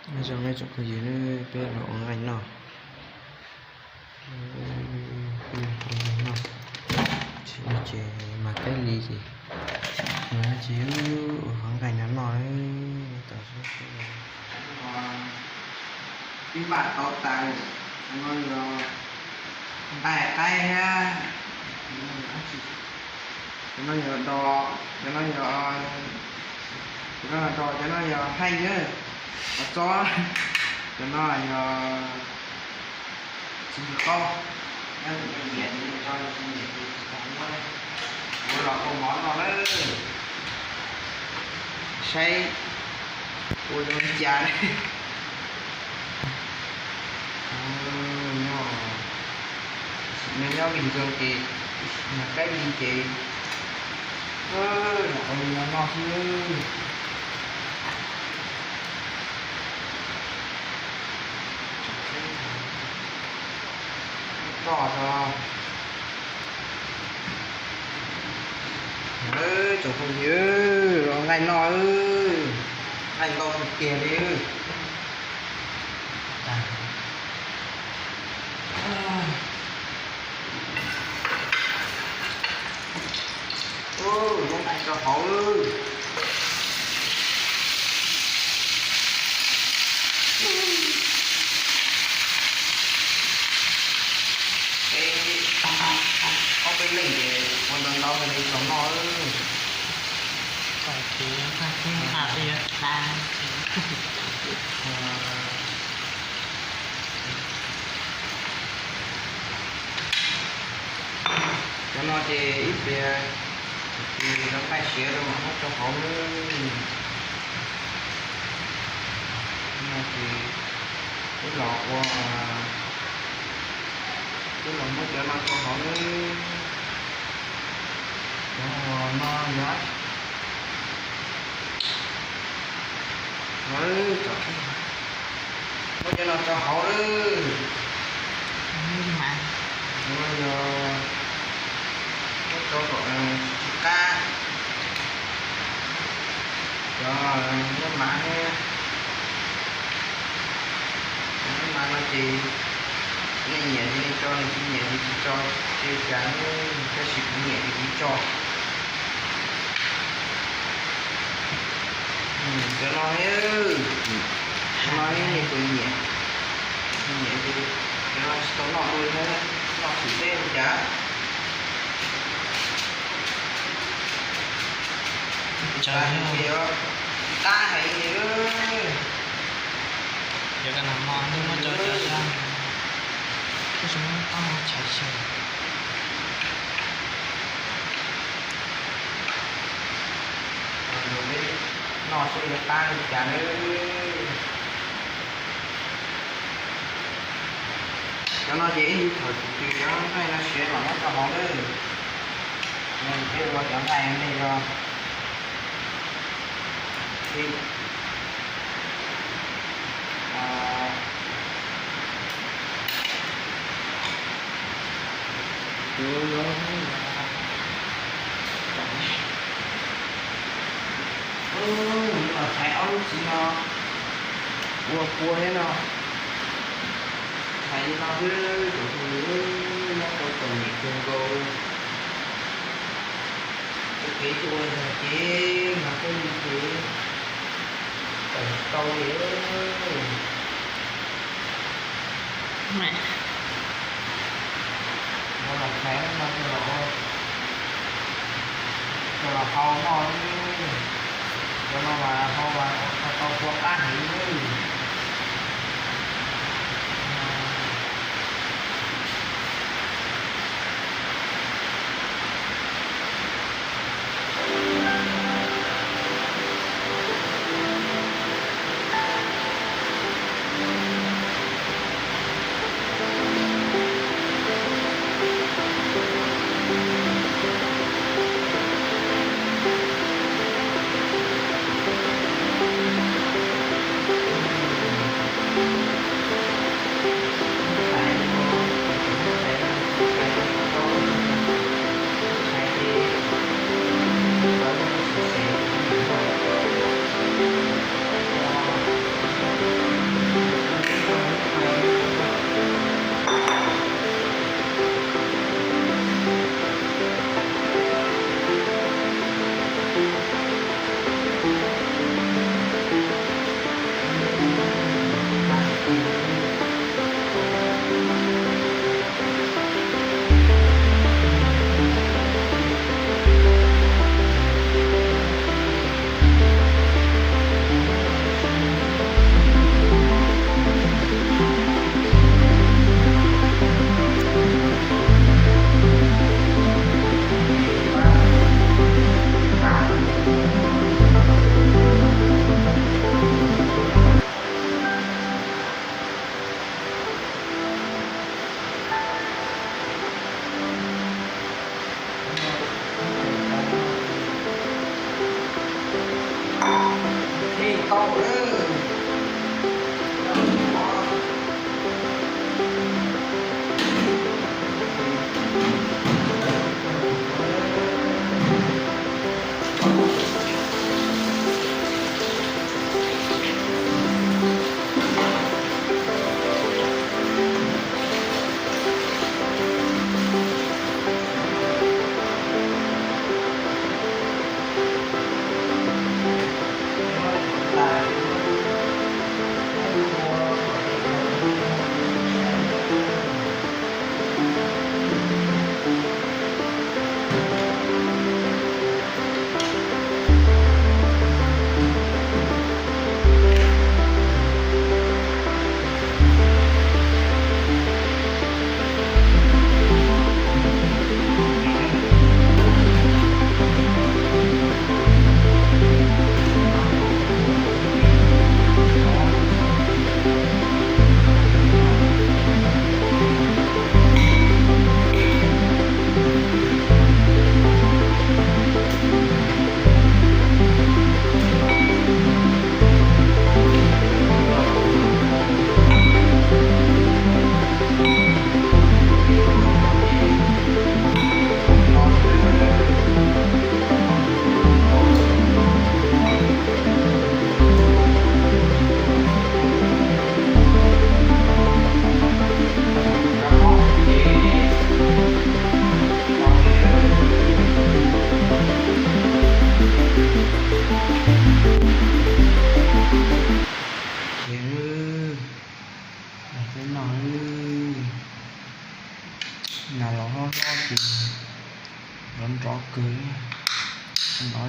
Nyob zoo nej tsoom phooj ywg, peb los ua nqaij noj. Ua nqaij noj, tsis no ces mag kaib li ces mag ces ua qhov nqaij no noj. Ib npaj tau tas, no yog nqaij qaib thiab. Cov no yog do, cov no yog, cov no yog do, cov no yog heej na, qhov txob, cov no yog txiv qaub. Nyob tus nej nyiam ces nej tso, tus tsis nyiam ces tsis tau muab. Ua los ua mov noj lawm, saib ua zoo li cas. Nyob, nyob nyob vim zoo ces, mag kaib li ces, ua li no noj xwb. Toj os. Tsoom phooj ywg, los nqaij noj, nqaij ntau tiag tiag li. Muab nqaij tso hauv. Peb ob peb leej ces ua ntau ntau li tau noj. Cov no ces ib pliag, ib pliag rau nqaij siav rau mas muab tso hauv. No ces wb los ua, wb los muab cov no tso hauv. Cov no yog, muab cov no tso hauv lawm. Cov no yog muab tso kom tsis qab. Cov no muab mav thiab. Cov no ces nej nyiam ces nej tso, nej tsis nyiam ces tsis tso, tsis ua cas, tab sis kuv nyiam ces kuv tso. Cov no, cov no nej puas nyiam? Nyiam ces cov no tsis tau noj dua thiab, noj xwm teb ua cas. Tab heev li. Cov ka nas mos nws muab tso cov sab, tab sis muab tab muab tshais xyaw. Noj xwb yuav qab li cas nawb. Cov no ces ib thaum tus twg cov nqaij no siav los muab tso hauv lawm. Peb ua cov nqaij nej yog Los thaiv ob lub txiv no ua kua thiab no. Thaiv li no xwb, tsoom phooj ywg, nyob rau txom nyem kawg nkaus. Ua kev tuaj ua yog ces mas peb li ces tawm tsis tau li. Muab los thaiv no coj los, coj los hau noj. Cov no mas hau mas tau kua qab heev li.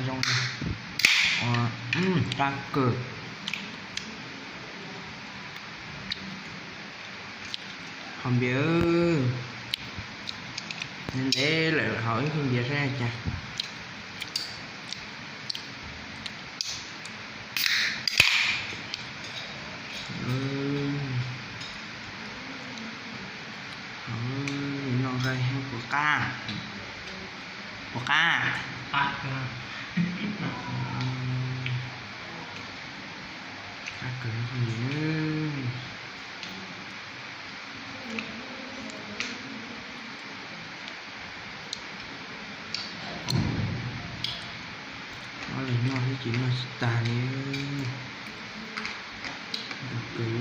Zoo, qab kawg. Haus npias, ntev lawm haus ib khib npias saib cas. Noj nqaij puas qab, puas qab, qab kawg. Ob leeg noj thiab ces noj tsis tag li. Kawg.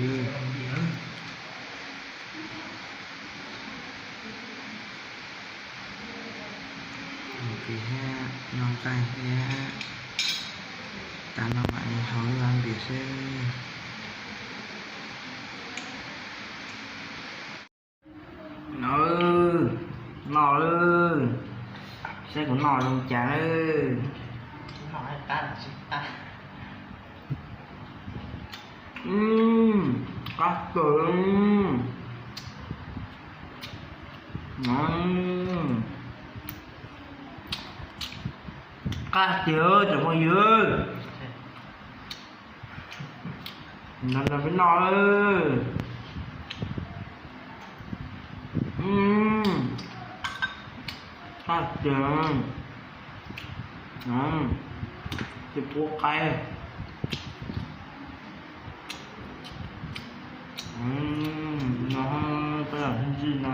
Noj nqaij thiab, tas no mam li haus ib lab npias seb. No, noj lawm, saib kuv noj zoo cas lawm. Qab kawg. Qab tiag cov phooj ywg. Nrog peb noj. Qab tiag. Ces puas qab. No, peb los ntxij no.